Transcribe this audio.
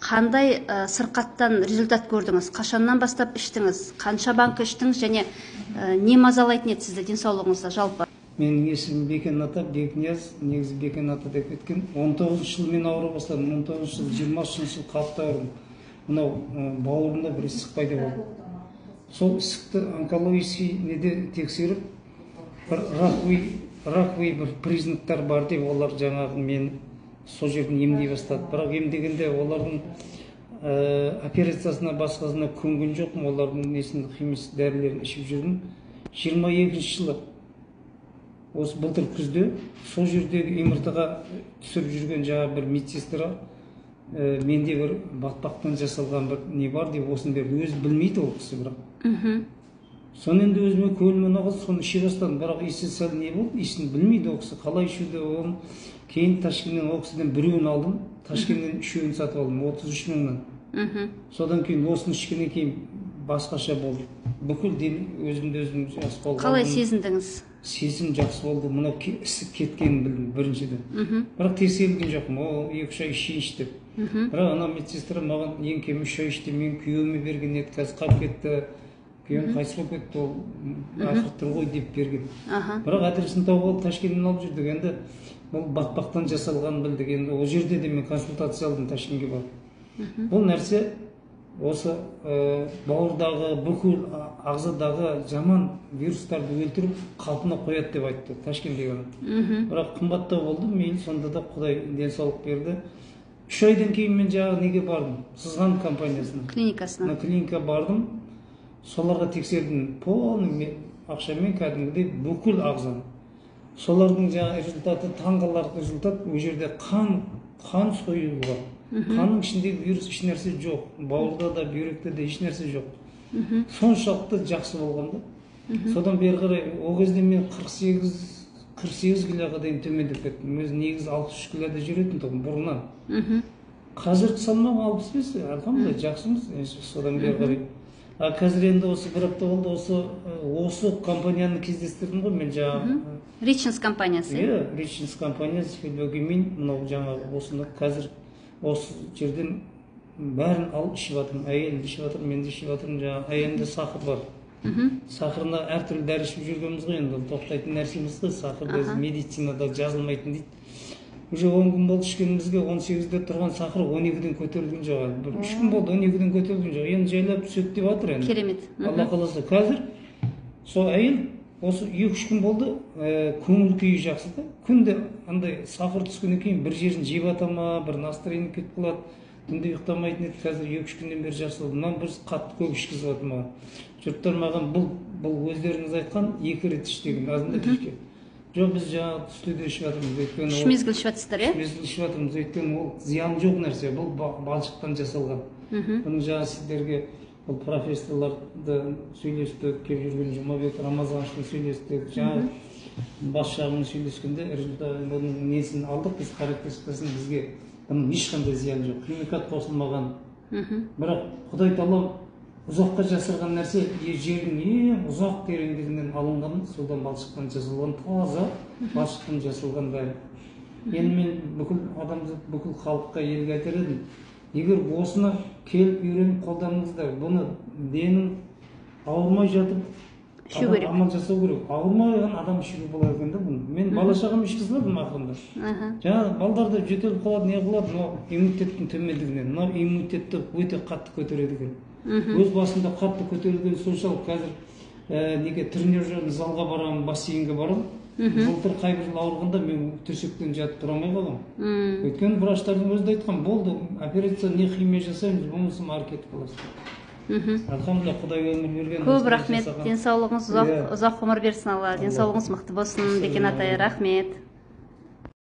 Қандай сырқаттан результат көрдіңіз? Қашаннан бастап іштіңіз? Қанша банка іштіңіз және не мазалайтын еді сізді денсаулығыңызда жалпы? Менің есімім Бекен ата, Бекнияз, негізі Бекен ата деп кеткен. 19 жыл мен ауыра бастадым. 19 жыл, 20 жыл қатты ауырдым. Мынау бауырымда бір ісік пайда болды. Сол ісікті онкологический неде тексеріп, бір раковый бір признактар бар деп олар жаңағы мені сол жерден емдей бастады. Бірақ емдегенде олардың операциясына, басқасына көнген жоқпын. Олардың несін, химический дәрілерін ішіп жүрдім. 22 жылы осы былтыр күзде сол жердегі МРТ-ға түсіріп жүрген жаңа бір медсестра менде бір батпақтан жасалған бір не бар деп осыны берді. Өзі білмейді ол кісі бірақ. Соны енді өзіме көңіліме ұнаған, соны іше бастадым. Бірақ иісі сәл не болды, иісін білмейді ол кісі, қалай ішуді оны. Кейін Ташкенттен ол кісіден біреуін алдым, Ташкенттен үшеуін сатып алдым, 33 мыңнан. Содан кейін осыны ішкеннен кейін басқаша болды. Бүкіл ден өзімді өзім жақсы қолға Қалай алдым. сезіндіңіз? Сезім жақсы болды. Мынау ісік кеткенін білдім біріншіден. Бірақ тексерілген жоқпын, ол 2-3 ай ішейінші деп. Бірақ ана медсестра маған ең кемі 3 ай іш деп, мен күйеуіме берген еді, қазір қалып кетті. Күйеуім қайтыс болып кетті, ол ақыры тұр ғой деп берген. Бірақ адресін тауып алып Ташкенттен алып жүрдік. Енді бұл батпақтан жасалғанын білдік. Енді ол жерде де мен консультация алдым Ташкентке барып. Бұл нәрсе осы бауырдағы, бүкіл ағзадағы жаман вирустарды өлтіріп қалпына қояды деп айтты Ташкенттегі адам. Бірақ қымбаттау болды, мейлі, сонда да Құдай денсаулық берді. 3 айдан кейін мен жаңағы неге бардым, Сызған компаниясына. Клиникасына. Мына клиникаға бардым, соларға тексердім, полный ақшамен кәдімгідей бүкіл ағзаны. Солардың жаңағы результаты таңғаларлық результат. Ол жерде қан сойылған. Қанның ішіндегі вирус еш нәрсе жоқ. Бауырда да, бүйректе де еш нәрсе жоқ. Соншалықты жақсы болған да. Содан бері қарай ол кезде мен 48 килоға дейін төмендеп кеттім. Өзі негізі 63 килода жүретін тұғым бұрыннан. Қазіргі салмағым 65, альхамдулилля, жақсымыз. Содан бері қарай. А қазір енді осы бір апта болды, осы компанияны кездестірдім ғой мен жаңағы. Ричинс компаниясы. Иә, Ричинс компаниясы, Филогемин, мынау жаңағы осыны қазір осы жерден бәрін алып ішіп жатырмын. Әйелім де ішіп жатыр, мен де ішіп жатырмын. Жаңағы әйелімде сахар бар. Сахарына әртүрлі дәрі ішіп жүргенбіз ғой, енді тоқтайтын нәрсе емес қой. Сахар біз медицинада жазылмайтын дейді. Уже 10 күн болды ішкенімізге, 18-де тұрған сахар 12-ден көтерілген жоқ әлі. Бір 3 күн болды, 12-ден көтерілген жоқ. Енді жайлап түседі деп жатыр енді. Керемет. Алла қаласа қазір сол әйел осы 2-3 күн болды, көңіл күйі жақсы да. Күнде андай сахар түскеннен кейін бір жерін жеп ата ма, бір настроение кетіп қалады. Түнде ұйықтамайтын еді, қазір 2-3 күннен бері жақсы болды. Мынаны бір қатты көп ішкізіп жатыр маған. Жұрттар маған бұл өздеріңіз айтқан 2 рет іш деген, азында кешке. Жоқ, біз жаңағы түсте де ішіп жатырмыз, өйткені 3 мезгіл ішіп жатсыздар, иә? 3 мезгіл ішіп жатырмыз, өйткені ол зияны жоқ нәрсе, бұл балшықтан жасалған. Бұның жаңа сіздерге бұл профессорларды сөйлестік, келіп жүрген Жұмабек Рамазановичпен сөйлестік, жаңа бас жағымен сөйлескенде результат бұның несін алдық біз, характеристикасын, бізге бұның ешқандай зияны жоқ, химикат қосылмаған. Бірақ Құдай тағалам ұзаққа жасырған нәрсе, жердің ең ұзақ тереңдігінен алынған, содан балшықтан жасалған, таза балшықтан жасалған дәрі. Енді мен бүкіл адамзат, бүкіл халыққа, елге айтар едім, егер осыны келіп үйреніп қолданыңыздар, бұны денің ауырмай жатып ішу керек. Амал жасау керек. Ауырмаған адам ішуге болады екен да бұны. Мен бала шағам ішкізіп алдым ақырында. Жаңағы балдар да жөтеліп қалады, не қылады, мынау иммунитеттің төмендігінен. Мынау иммунитетті өте қатты көтереді екен. Өз басымда қатты көтерілген соншалық қазір неге тренажерный залға барамын, бассейнге барамын. Былтыр қай бір жыл ауырғанда мен төсектен жатып тұра алмай қалғанмын. Өйткені врачтардың өзі де айтқан, болды, операция не химия жасаймыз, болмаса ары кетіп қаласың. Альхамдулилля, Құдай өмір берген. Көп рахмет, денсаулығыңыз ұзақ, Иә. ұзақ ғұмыр берсін Алла, денсаулығыңыз мықты болсын, Бекен атай, рахмет.